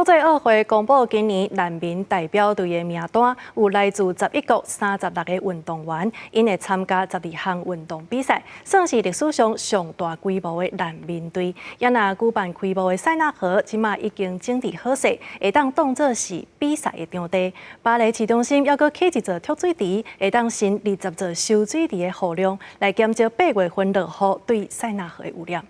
國際奧會公布今年難民代表隊的名單，有來自11國36個運動員，𪜶會參加12項運動比賽，算是歷史上上大規模的難民隊。也若舉辦開幕的塞納河，這馬已經整治好勢，會當當做是比賽的場地。巴黎市中心猶閣起一座蓄水池，會當盛20座收水池的雨量，來減少8月份落雨對塞納河的污染。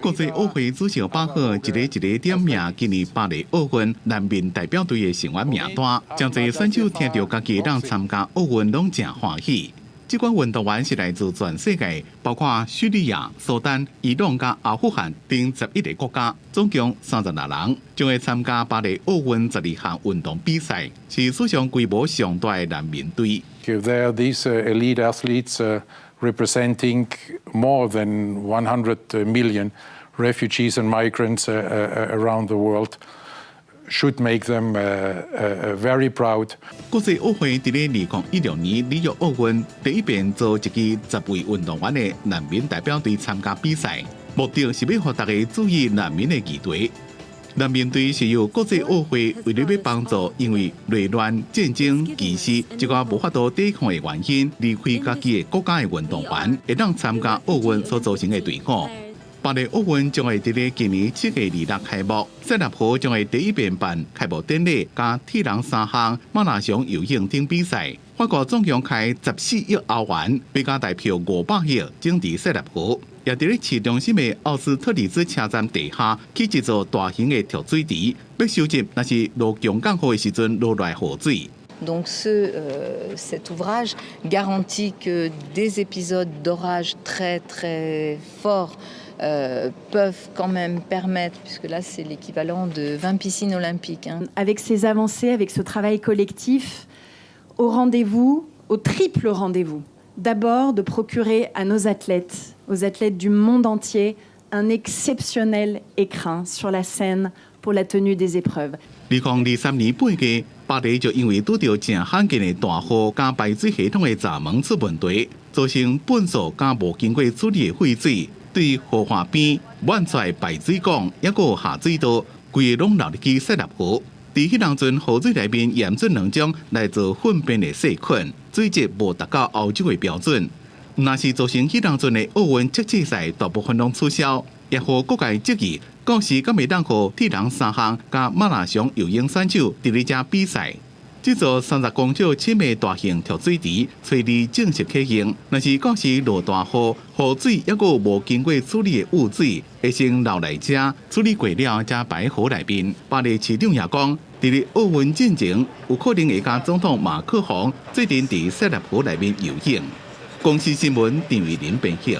國際奧會主席巴赫一个一个點名今年巴黎奧運難民代表隊的成員名單，誠濟選手聽著家己會當參加奧運，攏誠歡喜。這款運動員是來自全世界，包括敘利亞、蘇丹、伊朗佮阿富汗等11個國家，總共36人，將會參加巴黎奧運12項運動比賽，是史上規模上大的難民隊。 There, these elite athletes representing more than 100 million refugees and migrants around the world should make them very proud. 國際奧會佇咧2016年里約奧運第一遍組一支10位運動員的難民代表隊參加比賽，目的是欲予大家注意難民的議題。難民隊是由國際奧會為了欲幫助因為內亂、戰爭、歧視這個無法度抵抗的原因離開家己的國家的運動員，會當參加奧運所組成的隊伍。巴黎奧運將會佇咧今年7月26開幕，塞納河將會第一遍辦開幕典禮，佮鐵人三項、馬拉松游泳等比賽。法國總共開14億歐元，欲共台幣500億，整治塞納河。也佇咧市中心的奧斯特里茲車站地下起一座大型的蓄水池，欲收集若是落強降雨的時陣落來雨水。 Donc cet ouvrage garantit que des épisodes d'orage très très forts peuvent quand même permettre, puisque là c'est l'équivalent de 20 piscines olympiques, hein. Avec ces avancées, avec ce travail collectif, au rendez-vous, au triple rendez-vous. D'abord de procurer à nos athlètes, aux athlètes du monde entier, un exceptionnel écrin sur la Seine pour la tenue des épreuves. 2023年8月，巴黎就因為拄著誠罕見的大雨佮排水系統的閘門出問題，造成糞掃佮無經過處理的廢水對河岸邊滿出來排水管，猶閣有下水道，規个攏流入去塞納河。佇彼當陣，河水內面驗出兩種來自糞便的細菌，水質無達到歐洲的標準。若是造成彼當陣的奧運測試賽大部分攏取消，也予各界質疑，到時敢會當予鐵人三項佮馬拉松游泳選手佇咧遮比賽。這座30公尺深的大型蓄水池，初二正式啟用。若是到時落大雨，雨水猶閣有無經過處理的污水，會先流來遮，處理過了才排河內面。巴黎市長也講，佇咧奧運進前，有可能會佮總統馬克宏做陣佇塞納河內面游泳。公視新聞陳偉林編譯。